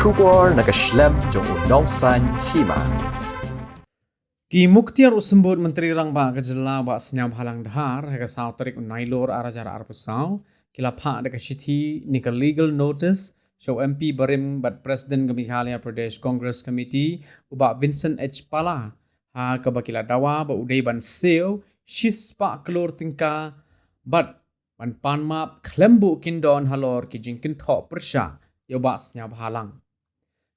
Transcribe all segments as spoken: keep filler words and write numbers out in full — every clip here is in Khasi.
Khubor na ka shlem jong u Nongsaiñ Hima. Ki muktiar u Symbud Myntri Rangbah ka jylla Bah Sniawbhalang Dhar ha ka saw tarik u Nailur ar hajar arphew saw ki la phah da ka shithi ne ka legal notice sha u M P barim bad President ka Meghalaya Pradesh Congress Committee u Bah Vincent H Pala, ha kaba ki la dawa ba u dei ban siew shispah klur tyngka bad ban pan map khlem buh kyndon halor ki jingkynthoh pyrshah ïa u Bah Sniawbhalang.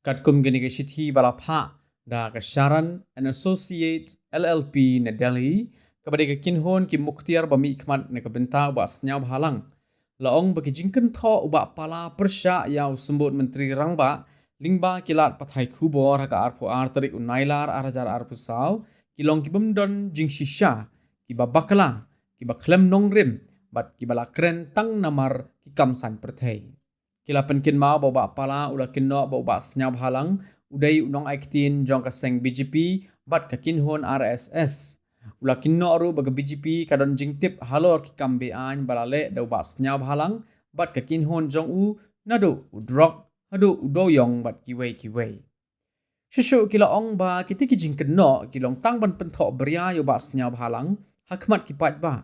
Katkum kane ka shithi ba la phah da ka Sharan and Associate L L P na Delhi, kaba dei ka kynhun ki muktiar ba mihkhmat na ka bynta u Bah Sniawbhalang, la ong ba ki jingkynthoh u Bah Pala pyrshah ïa u Symbud Myntri Rangbah lyngba ki lad pathai khubor ha ka arphew ar tarik u Nailar ar hajar arphew saw ki long ki bym don jingshisha, kiba bakla, kiba khlem nongrim bad kiba la kren tang namar ki kam saiñ pyrthei. Ki la pynkynmaw ba u Bah Pala u la kynnoh ba u Bah Sniawbhalang u dei u nongaiktien jong ka seng B J P bad ka kynhun R S S. U la kynnoh ruh ba ka B J P ka don jingtip halor ki kam be-aiñ ba la leh da u Bah Sniawbhalang bad ka kynhun jong u, naduh u drok haduh u dewïong bad kiwei kiwei. Shuh shuh ki la ong ba kita ki jingkynnoh ki long tang ban pynthoh bria ïa u Bah Sniawbhalang ha khmat ki paidbah.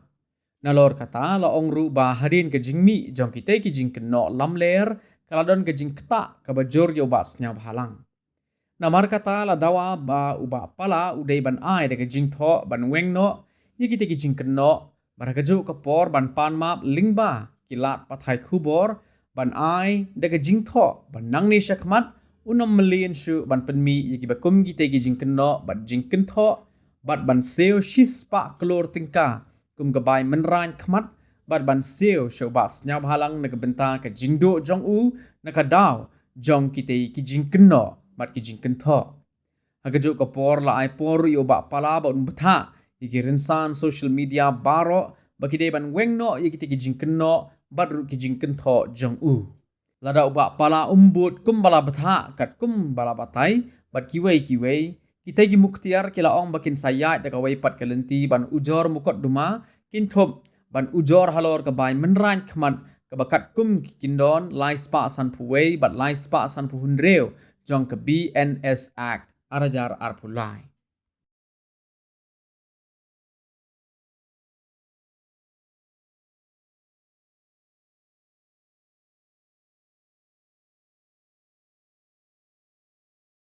Nalor kata la ong ruh ba hadien ka jingmih jong kita ki jingkynnoh lamler ka la don ka jingktah kaba jur ïa u Bah Sniawbhalang. Namar kata la dawa ba u Bah Pala u dei ban ai da ka jingthoh ban weng noh ïa kita ki jingkynnoh bad ha kajuh ka por ban pan map lyngba ki lad pathai khubor ban ai da ka jingthoh ban nangne shakhmat un ym mlien shuh ban pynmih ïa kiba kum kita ki jingkynnoh bad jingkynthoh bad ban siew shispah klur tyngka kum ka bai mynrain khmat bad ban siew sha u Bah Sniawbhalang na ka bynta ka jingduh jong u na ka daw jong kita ki jingkynnoh bad ki jingkynthoh. Ha kajuh ka por la ai por ruh ïa u Bah Pala ba un bthah ïa ki rynsan social media baroh ba ki dei ban weng noh ïa kita ki jingkynnoh bad ruh ki jingkynthoh jong u. Lada u Bah Pala um bud kumba la bthah katkum ba la batai bad kiwei kiwei, kita ki muktiar ki la ong ba kin sa ïaid da kawei pat ka lynti ban ujor mukotduma, kynthup ban ujor halor ka bai mynrain khmat kaba katkum ki kyndon lai spah sanphew wei bad lai spah sanphew hynriew jong ka B N S Act ar hajar arphew lai.